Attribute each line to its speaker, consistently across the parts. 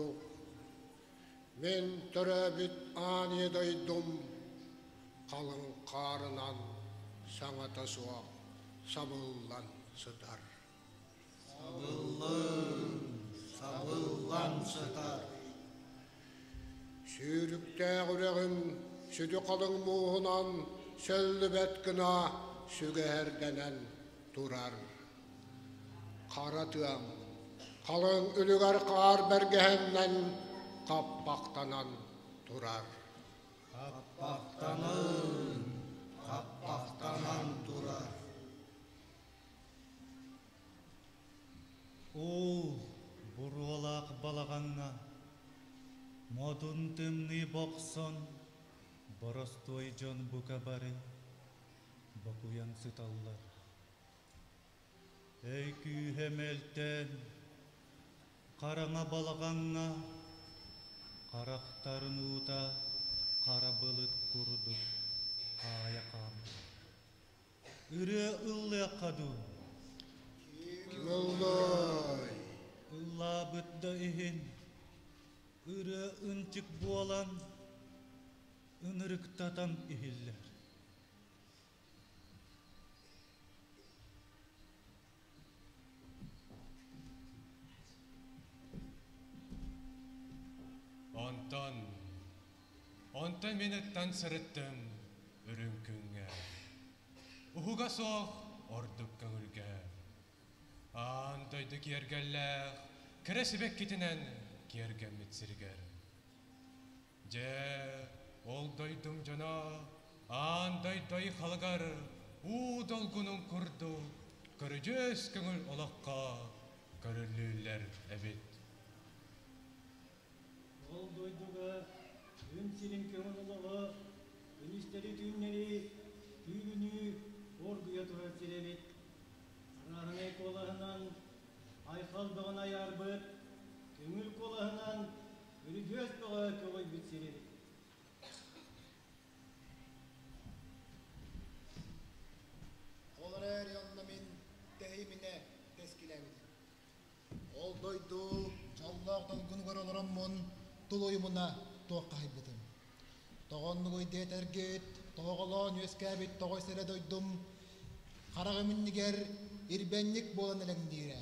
Speaker 1: курдук мин төрөөбүт аан ийэ дойдум халыҥ хаарынан саҥата суох сабыллан сытар.
Speaker 2: Сабыллан, сабыллан сытар.
Speaker 1: Сүүрүктээх үрэҕим сүдү халыҥ мууһунан сөллүбэт гына сүгэһэрдэнэн турар. Хара тыам халыҥ үлүгэр хаар бэргэһэннэн хаппахтанан турар.
Speaker 2: Хаппахтанан, хаппахтанан турар.
Speaker 3: Ол буруолаах балаҕаҥҥа модун тымныы бохсон, боростуой дьон бука бары бокуйан сыталлар. Өй күүһэ мөлтөөн, хараҥа балаҕаҥҥа харахтарын уута хара былыт курдук хаайа хаамар. Ырыа ыллыахха дуу?
Speaker 1: Ким ыллыай?
Speaker 3: Ыллаабыт да иһин ырыа ынчык буолан ынырыктатан иһиллэр.
Speaker 4: Онтон, онтон мин ыттан сырыттым үрүҥ күҥҥэ. Уһуга суох ордук көҥүлгэ. Аан дойду киэргэллээх кэрэ сибэккитинэн киэргэммит сиригэр. Дьэ, ол дойдум дьоно аан дойду айхалыгар уу долгунун курдук көрүдьүөс көҥүл олоххо көрүллүүллэр эбит.
Speaker 5: Ол дойдуга күн сирин көҥүл олоҕо күнүстэри-түүннэри түүнүнүү оргуйа турар сир эбит. Арааһынай куолаһынан айхал бөҕөнү айаарбыт, көҥүл куолаһынан Өрүдүөс бөҕө көҕүйбүт сири
Speaker 6: Ол эрээри онно мин тэһииминэ тэскилээбитим. Ол дойду дьоллоох долгунугар олороммун тулуйумуна туоххаһыйбытым. Тоҕоннугуй диэтэргит, тоһоҕолоон үөскээбит тоҕой сирэ дойдум хараҕым иннигэр ирбэнньик буолан элэҥниирэ.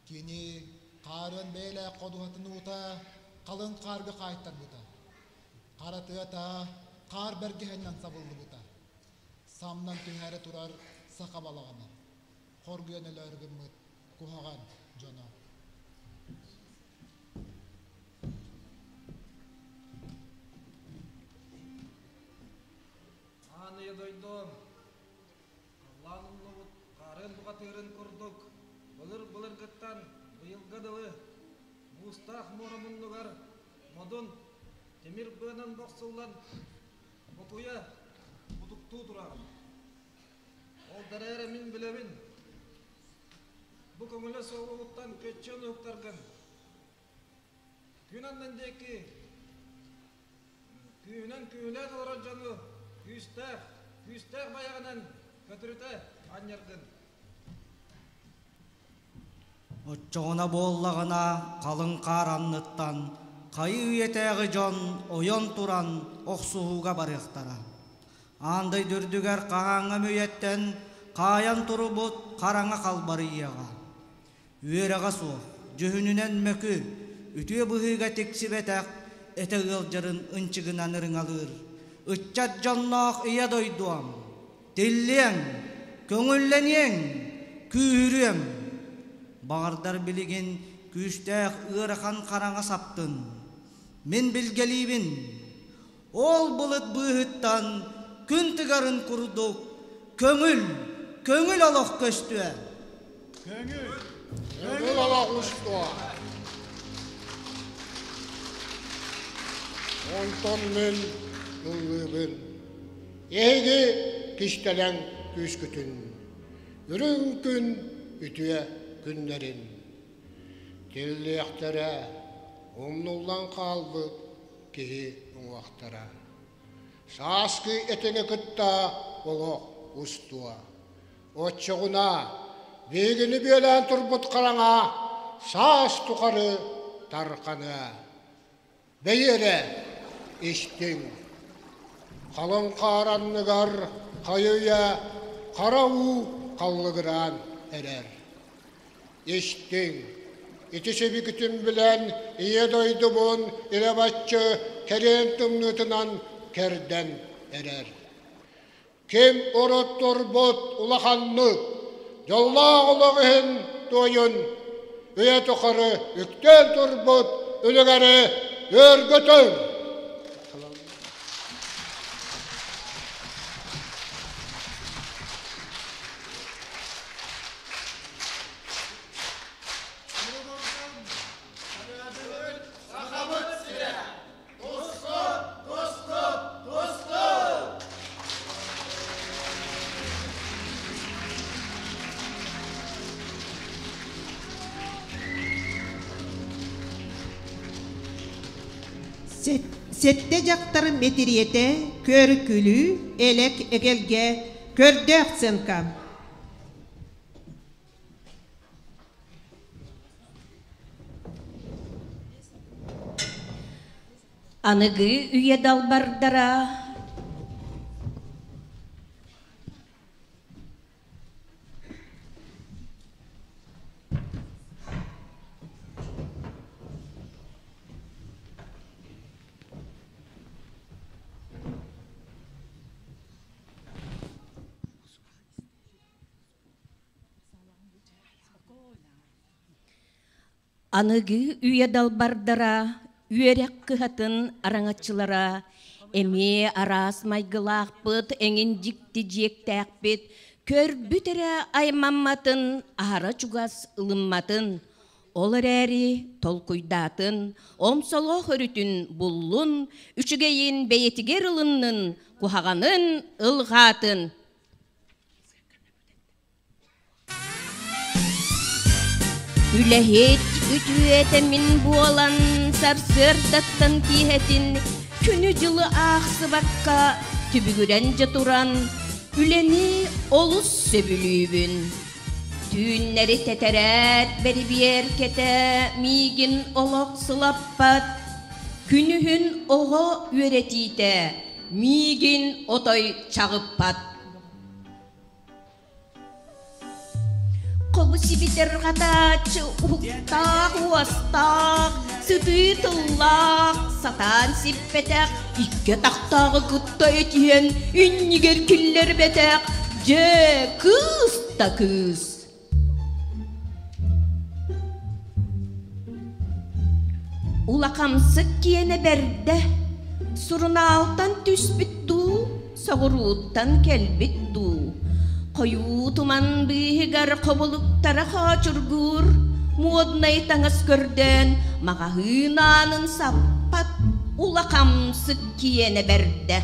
Speaker 6: Кини хаарыан бэйэлээх ходуһатын уута халыҥ хаарга хаайтарбыта. Хара тыата хаар бэргэһэннэн сабыллыбыта. Самнан түһээри турар саха балаҕана. Хоргуйан өлөөрү гыммыт куһаҕан дьоно.
Speaker 7: Аан ийэ дойдум Халлаан умнубут хаарын бухатыырын курдук былыр-былыргыттан быйылга дылы муустаах муора муннугар модун тимир быанан бохсуллан бокуйа утуктуу тураҕын. Ол да эрээри мин билэбин, бу көҥүлэ суоҕуттан көччүөн уһуктаргын. Күн аннын диэки Күүһүнэн күүһүлээн олорор дьону күүстээх, күүстээх байаҕынан көтүрүтэ анньаргын.
Speaker 2: Оччоҕуна буоллаҕына халыҥ хаар анныттан хайыы үйэтээҕи дьон ойон туран охсуһууга барыахтара. Аан дойду үрдүгэр хаһааҥҥы үйэттэн хаайан турубут хараҥа халбарыйыаҕа. Үөрэҕэ суох, дьүһүнүнэн мөкү, үтүө быһыыга тиксибэтэх этэ ыалдьарын ынчыгынан ырыҥалыыр. Ыччат дьонноох ийэ дойдуом, тиллиэҥ, көҥүллэниэҥ, күүһүрүөҥ. Баҕардар билигин күүстээх ыарахан хараҥа саптын. Мин билгэлиибин, ол былыт быыһыттан күн тыгарын курдук көҥүл, көҥүл олох көстүө.
Speaker 1: Көҥүл! Көҥүл олох устуо! Онтон мин ыллыыбын. Эһиги кистэлэҥ күүскүтүн, үрүҥ күн үтүө күннэрин. Тиллиэхтэрэ, умнуллан хаалбыт киһи уҥуохтара. Сааскы этиҥи кытта олох устуо. Оччоҕуна биһигини бүөлээн турбут хараҥа саас тухары тарҕаныа. Бэйи эрэ, истиҥ. Халыҥ хаар анныгар хайы-үйэ хара уу халлыгыраан эрэр. Истиҥ, ити сибикитин билэн Ийэ дойдубун илэ-баччы кэриэн тымныытынан кэрдэн эрэр. Ким урут турбут улаханнык, дьоллоох олох иһин туойун, үйэ тухары үктээн турбут үлүгэри өргөтүҥ!
Speaker 8: Сахабыт сирэ! Туску! Туску! Туску!
Speaker 9: Сэттэ дьахтар мэтириэтэ, көр-күлүү, элэк эгэлгэ, көрдөөх сценка.
Speaker 10: Аныгы үйэ далбардара Аныгы үйэ далбардара, үөрэх кыһатын араҥаччылара эмиэ араас майгылаахпыт, эҥин дьикти дьиэктээхпит, көрбүт эрэ аймамматын, аһара чугас ылымматын, ол эрээри толкуйдаатын, омсолоох өрүтүн буллун, үчүгэйин бэйэтигэр ылыннын, куһаҕанын ылҕаатын. Үлэһит үтүөтэ мин буолан сарсыардаттан киэһэтин күнү-дьылы аахсыбакка түбүгүрэн дьэ туран үлэни олус сөбүлүүбүн. Түүннэри тэтэрээт бэрибиэркэтэ миигин олох сылаппат, күнүһүн оҕо үөрэтиитэ миигин отой чаҕыппат. Хобу сибитэр хатааччы уһуктаах уостаах, сытыы тыллаах, сатаан сиппэтэх, икки атахтааҕы кытта этиһэн иннигэр киллэрбэтэх, дьэ, кыыс да кыыс. Улахамсык киэнэ бэрдэ, сурунаалтан түспүт дуу, соҕурууттан кэлбит дуу, хойуу туман быыһыгар хобулуктара хоочургуур, муодунай таҥас көрдөөн маҕаһыын аанын саппат улахамсык киэнэ бэрдэ.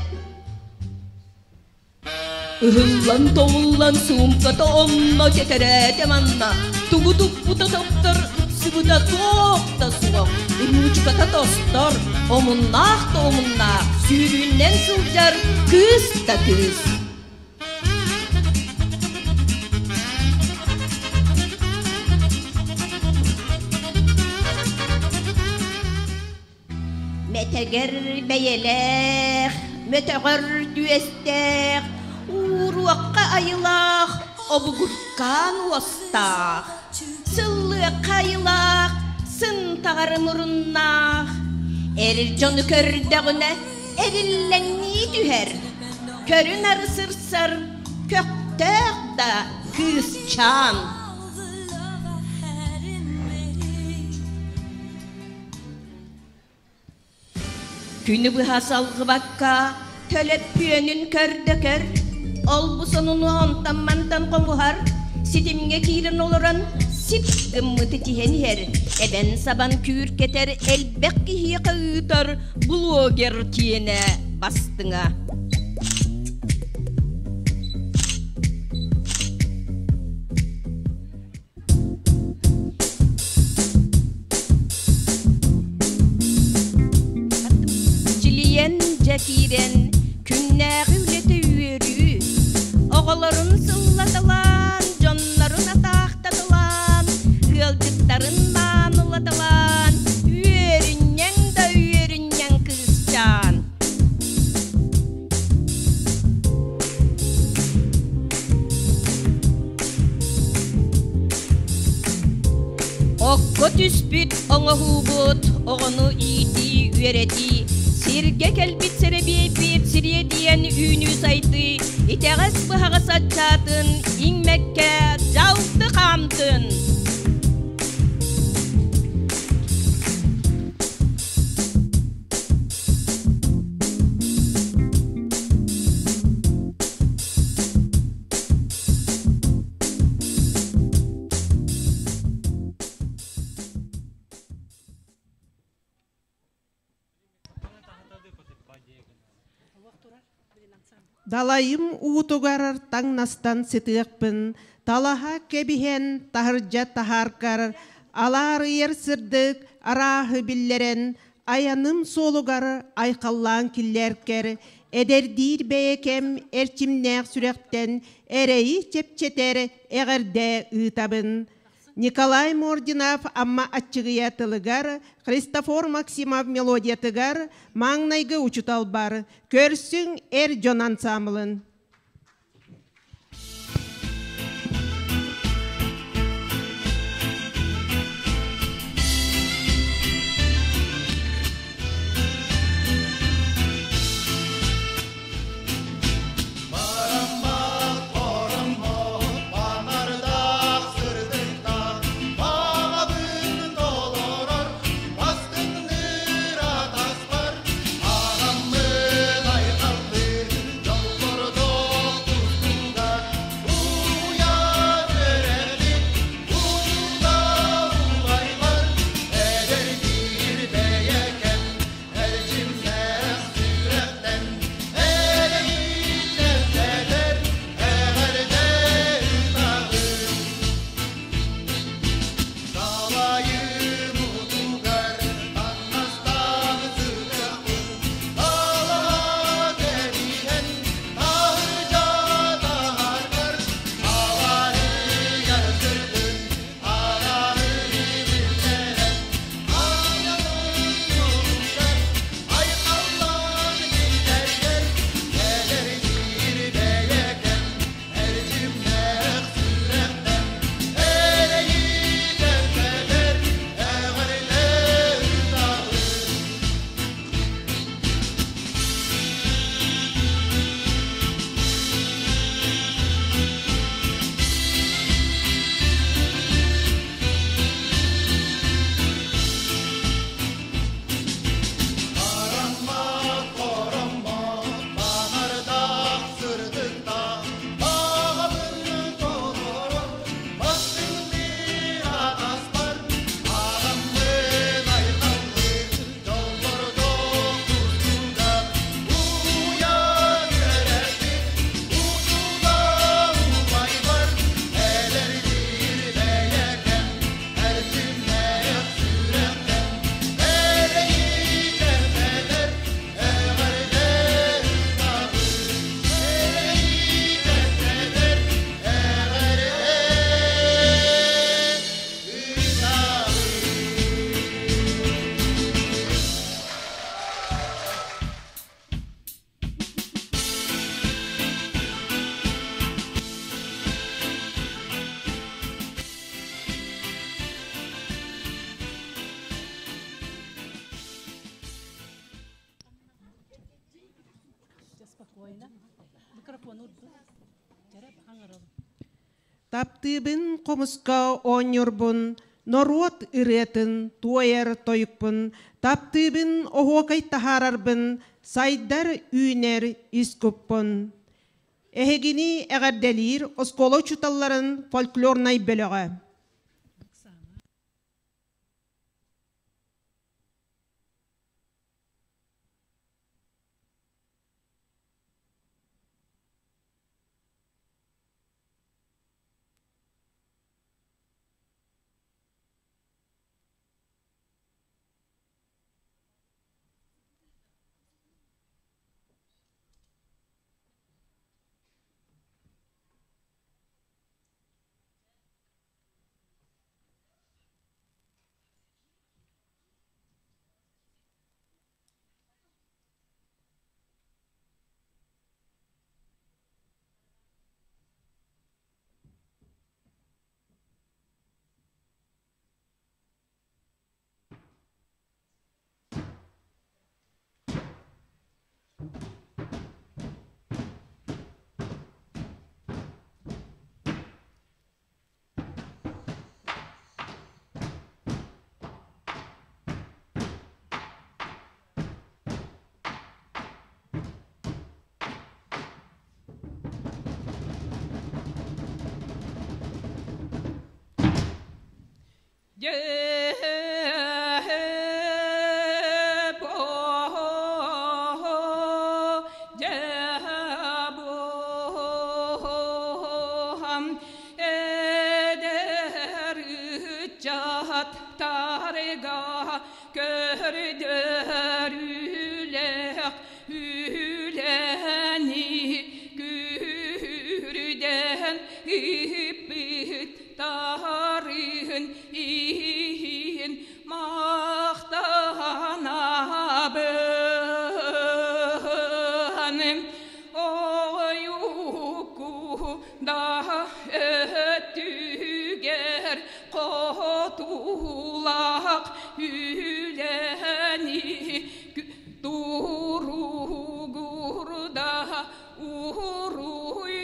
Speaker 10: Ыһыллан-тоҕуллан суумката онно тэтэрээтэ манна, тугу туппута топтор, ыпсыбыта туох да суох, уруучуката тостор, омуннаах да омуннаах, сүүрүүннэн сылдьар кыыс да кыыс. Мэтэгэр бэйэлээх, мөтөҕөр түөстээх, ууруохха айылаах, обугуркаан уостаах, сыллыахха айылаах, сынтаҕар муруннаах, эр дьону көрдөҕүнэ эриллэҥнии түһэр, көрү-нары сырсар көхтөөх да кыысчаан. Күнү быһа салгыбакка төлөппүөнүн көрдөкөр, ол-бу сонуну онтон-мантан хомуһар, ситимҥэ киирэн олорон сип гыммыты тиһэн иһэр, эбэн-сабан күүркэтэр элбэх киһиэхэ ыытар блогер киэнэ бастыҥа. Чилийэн дьэ киирэн күннээҕи үлэтэ үөрүү, оҕолорун сыллаталаан, дьоннорун атаахтаталаан, ыалдьыттарын маанылаталаан, түспүт оҥоһуубут оҕону иитии, үөрэтии, сиргэ кэлбит сэрэбиэйбит сириэдийэн үүнүү-сайдыы, итэҕэс быһаҕас аччаатын иҥмэккэ дьалты хаамтын!
Speaker 9: Далайым уутугар таҥнастан сытыахпын, талаһа кэбиһэн таһырдьа таһааркар, алаарыйар сырдык арааһы биллэрэн, айаным суолугар айхаллаан киллэркэр, эдэрдиир бэйэкэм эрчимнээх сүрэхтэн эрэйи чэпчэтэр эҕэрдэ ыытабын. Николай Мординов Амма Аччыгыйа тылыгар, Христофор Максимов мелодиятыгар маҥнайгы учутал бар, көрсүҥ эр дьон ансаамылын. Таптыыбын хомуска оонньуурбун, норуот ырыатын туойар тойукпун, таптыыбын оһуокай таһаарарбын, сайдар үүнэр ис куппун. Эһигини эҕэрдэлиир оскуола учууталларын фольклорнай бөлөҕө.
Speaker 11: Эдэр ыччаттарга көрдөрүүлээх үлэни күрдэн ыыппыттарын иһин махтанабын. Ойуку да өттүгэр хотуулаах үлэни туругурда уруйдубуон.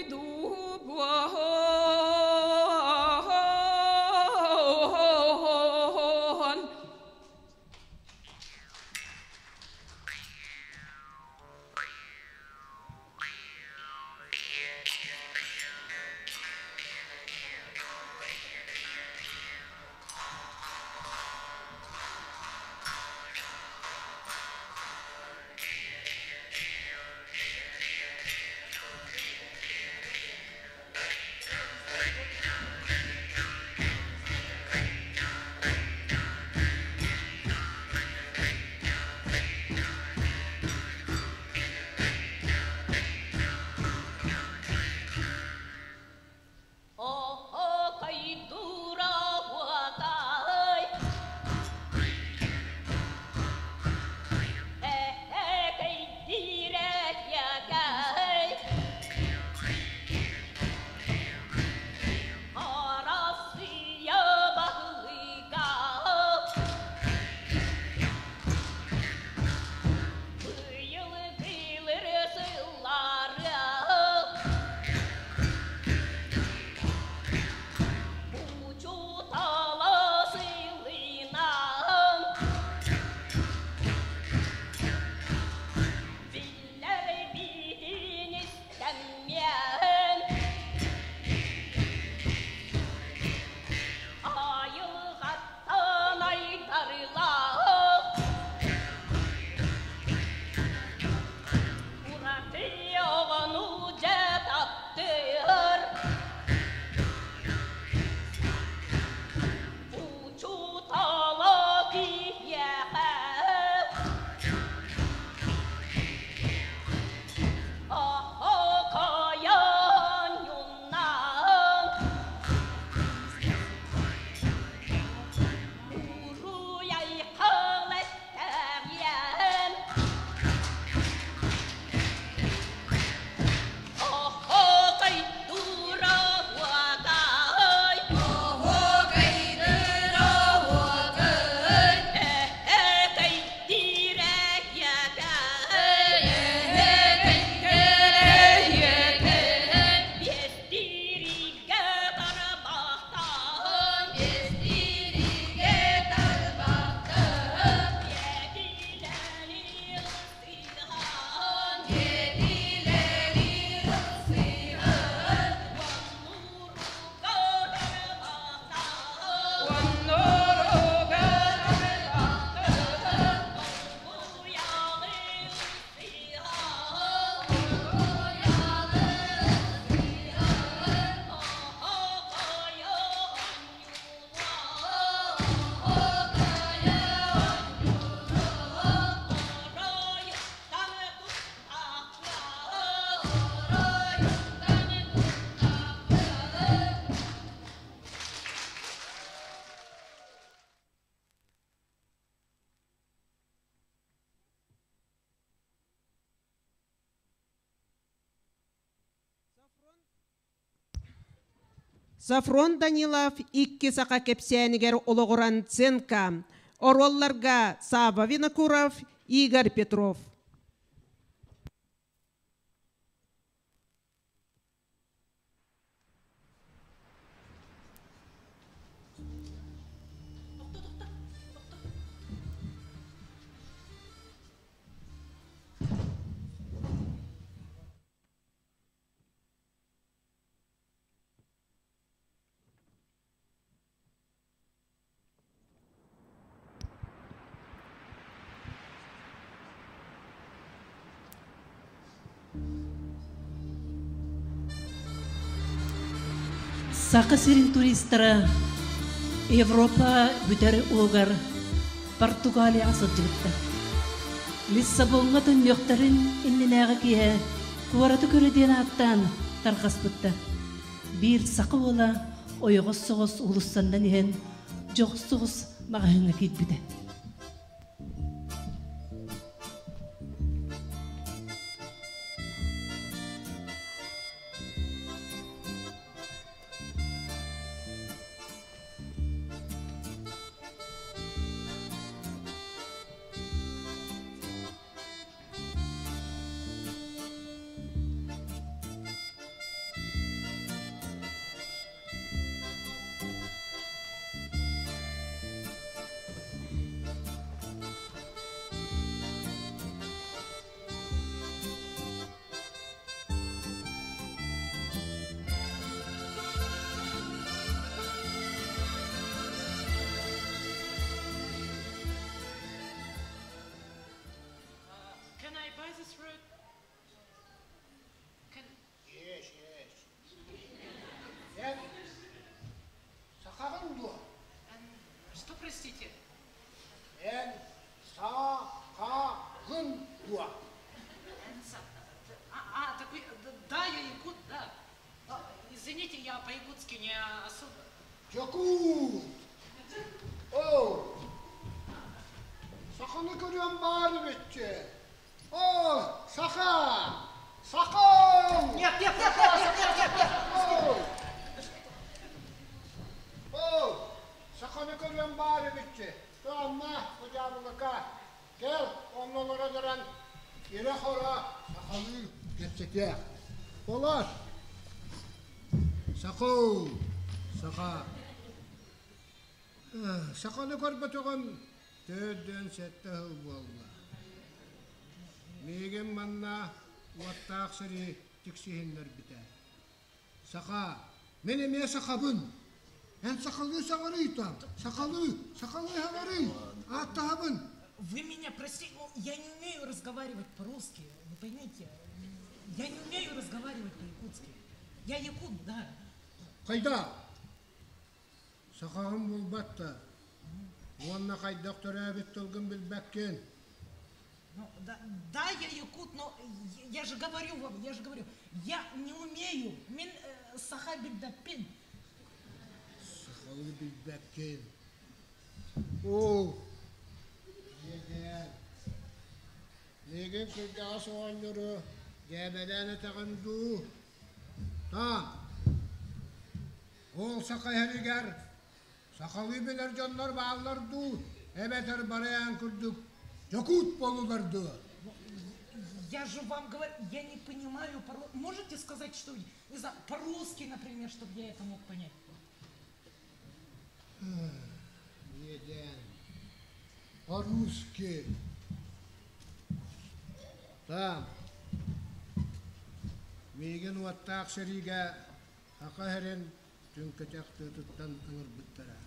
Speaker 9: Софрон Данилов икки саха кэпсээнигэр олоҕуран Ценка, оруолларга Савва Винокуров, Игорь Петров.
Speaker 12: Саха сирин туристара Европа бүтэр уһугар Португалияҕа сылдьыбыттар. Лиссабоҥҥа төннүөхтэрин иннинээҕи киэһэ куораты көрө диэн ааттаан тарҕаспыттар. Биир саха уола ойоҕос соҕус уулуссаннан иһэн дьоҕус соҕус маҕаһыыҥҥа киирбитэ.
Speaker 13: Can I buy this fruit? Can...
Speaker 1: Yes, yes. Эн сахаҕын дуо?
Speaker 13: Что, простите?
Speaker 1: Эн сахаҕын дуо?
Speaker 13: А, такой, да, я якут, да. Извините, я по-якутски не особо.
Speaker 1: Якут! О! Саханы көрүөн баар эбитчи. О, саха! Саха!
Speaker 13: Нет, нет, нет, нет, нет, нет, нет, нет.
Speaker 1: О, саханы көрүөн баар эбитчи. Анна, кудьаабылыка, кэл, оннолоро дыран, ирэ-хоро сахалыы кэпсэтиэх. Олор! Сахау! Саха! Саханы көрбөтөҕүм төрдүөн сэттэ сыл буолла. Миигин манна уоттаах сэрии тиксиһиннэрбитэ. Саха, мин эмиэ сахабын. Эн сахалыы саҥарый там, сахалыы, сахалыы саҥарый, ааттаһабын.
Speaker 13: Вы меня простите, я не умею разговаривать по-русски, вы поймите. Я не умею разговаривать по-якутски. Я якут, да.
Speaker 1: Хайда? Сахаҕын булбат да. Уонна хайдах төрөөбүт тылгын билбэккин.
Speaker 13: Ну, да, да, я якут, но я же говорю вам, я же говорю, я не умею. Мин э, саха билбэппин.
Speaker 1: Сахалыы билбэккин. Оо, иэдээн. Миигин кырдьаҕас оҕонньору дьээбэлээн этэҕин дуу? Таам, ол саха иһэригэр сахалыы билэр дьоннор бааллар дуу, эбэтэр барайаан курдук дьокуут буоллулар дуо?
Speaker 13: Я же вам говорю, я не понимаю, можете сказать, что, не знаю, по-русски, например, чтобы я это мог понять?
Speaker 1: Иэдээн. По-русски. Таам, миигин уоттаах сэриигэ саха иһэрин түҥкэтэх тыатыттан ыҥырбыттара.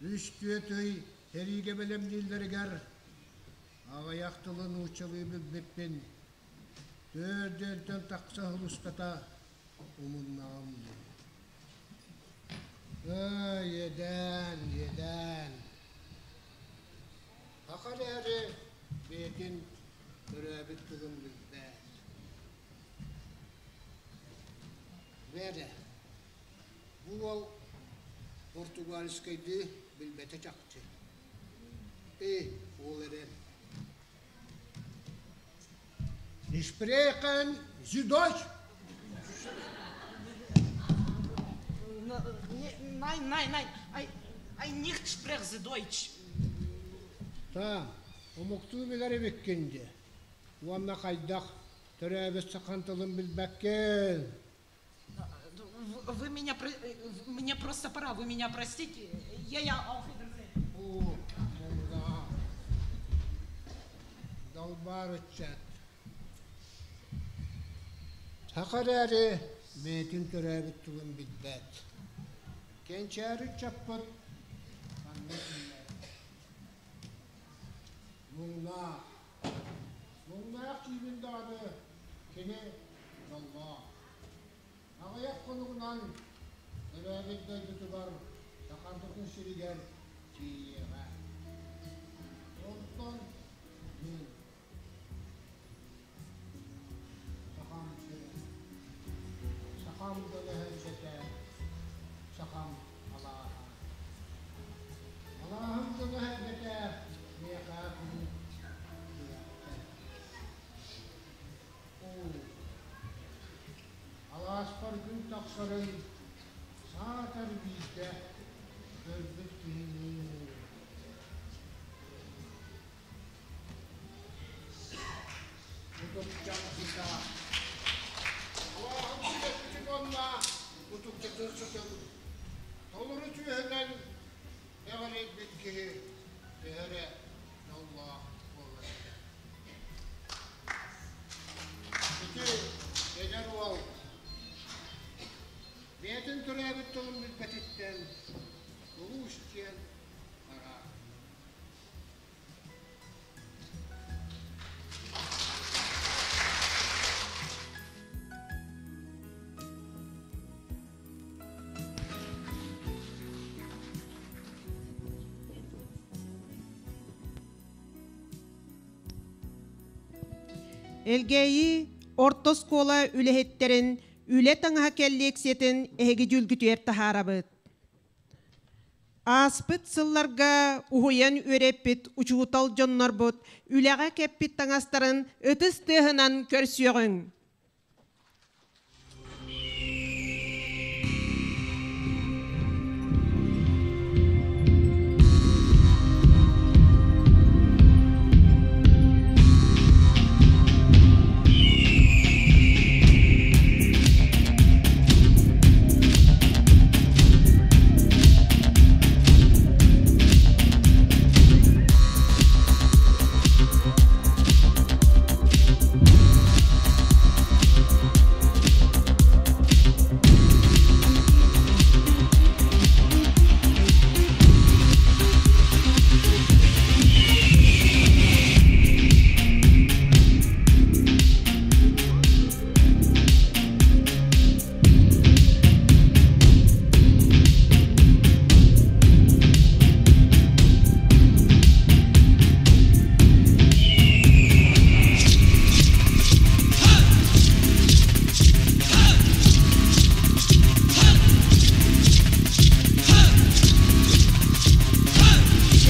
Speaker 1: Үс түөрт ый сэриигэ бэлэмнииллэригэр аҕыйах тылы нууччалыы билбиппин төрдүөнтэн тахса сыл устата умуннаҕым дии. Ай, иэдээн, иэдээн. Саха эрээри бэйэтин төрөөбүт тылын билбэт. Вера, бу уол португальскайдыы билбэтэ чахчы. Э, ол эрэн. Sprechen Sie Deutsch?
Speaker 13: Nein, nein, nein, I, I nicht spreche Sie Deutsch.
Speaker 1: Та, омуктуу билэр эбиккин дии. Уонна хайдах төрөөбүт сахан тылын билбэккин.
Speaker 13: Вы меня, мне просто пора, вы меня простите. Я, я, auf Wiedersehen.
Speaker 1: О, Далбар ыччат. Саха эрээри бэйэтин төрөөбүт тылын билбэт. Кэнчээри ыччаппыт манна тиийэр. Муҥнаах. Муҥнаах диибин даҕаны кини дьоллоох. Аҕыйах хонугунан Төрөөбүт дойдутугар Сахардытын сиригэр тиийиэҕэ. Онтон мин Сахам сирэ, сахам дьоно-сэргэтэ, сахам алааһа. Алааһым дьоно-сэргэтэ миэхэ куруук тирэхтэр. Оо, алааспар күн тахсарын саатар биирдэ көрбүт киһини Мутукчам сыта. Алааһым сибэккитин уонна мутукчатын сытын толору түөһүнэн эҕирийбит киһи төһө эрэ дьоллоох буолар этэ. Ити эдэр уол бэйэтин төрөөбүт тылын билбэтиттэн улуус диэн хара
Speaker 9: Элгээйи орто оскуола үлэһиттэрин үлэ таҥаһа кэллиэксийэтин эһиги дьүүлгүтүгэр таһаарабыт. Ааспыт сылларга уһуйан үөрэппит учуутал дьоннорбут үлэҕэ кэппит таҥастарын ытыс тыаһынан көрсүөҕүҥ.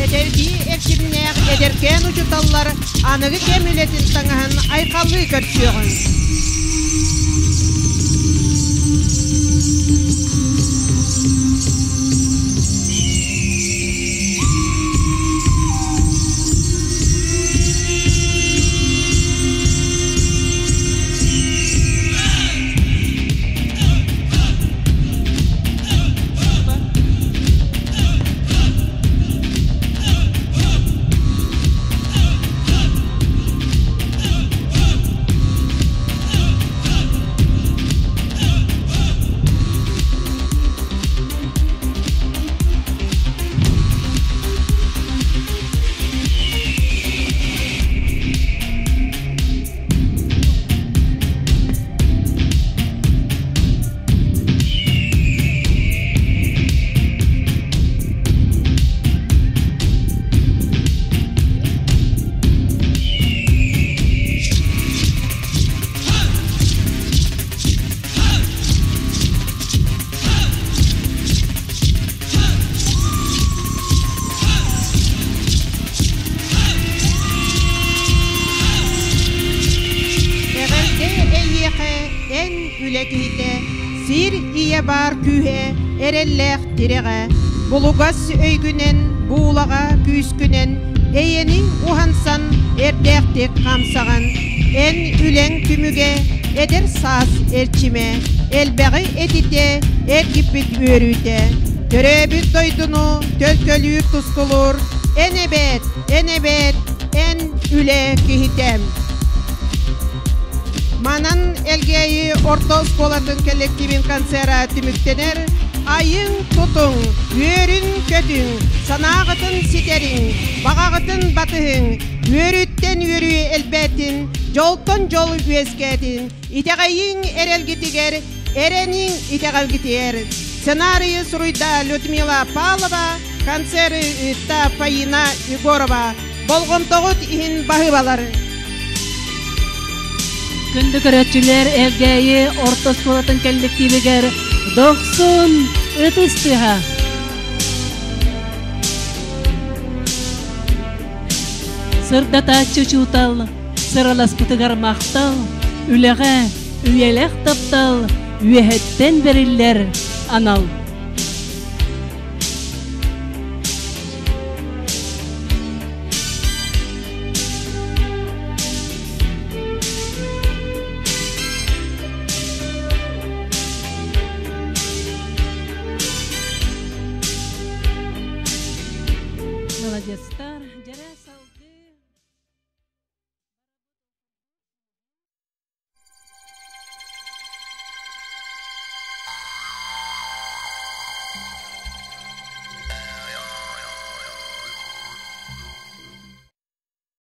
Speaker 9: Эдэрдии эрчимнээх эдэркээн учууталлар аныгы кэм үлэтин таҥаһын айхаллыы көрсүөҕүҥ. Эҕэрдэ эйиэхэ эн үлэ киһитэ, сир ийэ баар күүһэ, эрэллээх тирэҕэ, булугас өйгүнэн, буулаҕа күүскүнэн, эйэни уһансан, эрдээхтик хамсаҕын. Эн үлэҥ түмүгэ, эдэр саас эрчимэ, элбэҕи этитэ, эргиппит үөрүүтэ. Төрөөбүт дойдуну төлкөлүүр тускулуур, эн эбээт, эн эбээт, эн үлэ киһитэ. Манан Элгээйи орто оскуолатын коллективин концера түмүктэнэр. Айыҥ тутуҥ, үөрүн-көтүҥ, санааҕытын ситэриҥ, баҕаҕытын батыһыҥ, үөрүүттэн үөрүү элбээтин, дьолтон дьол үөскээтин, итэҕэйиҥ эрэлгитигэр, эрэниҥ итэҕэлгитигэр. Сценарийы суруйда Людмила Павлова, концеры ыытта Фаина Егорова. Болҕомтоҕут иһин баһыыбалары.
Speaker 12: Күндү көрөөччүлэр Элгээйи орто оскуолатын коллективигэр дохсун ытыс тыаһа. Сырдатааччы учуутал, сыраласпытыгар махтал, үлэҕэ үйэлээх таптал, үөһэттэн бэриллэр анал.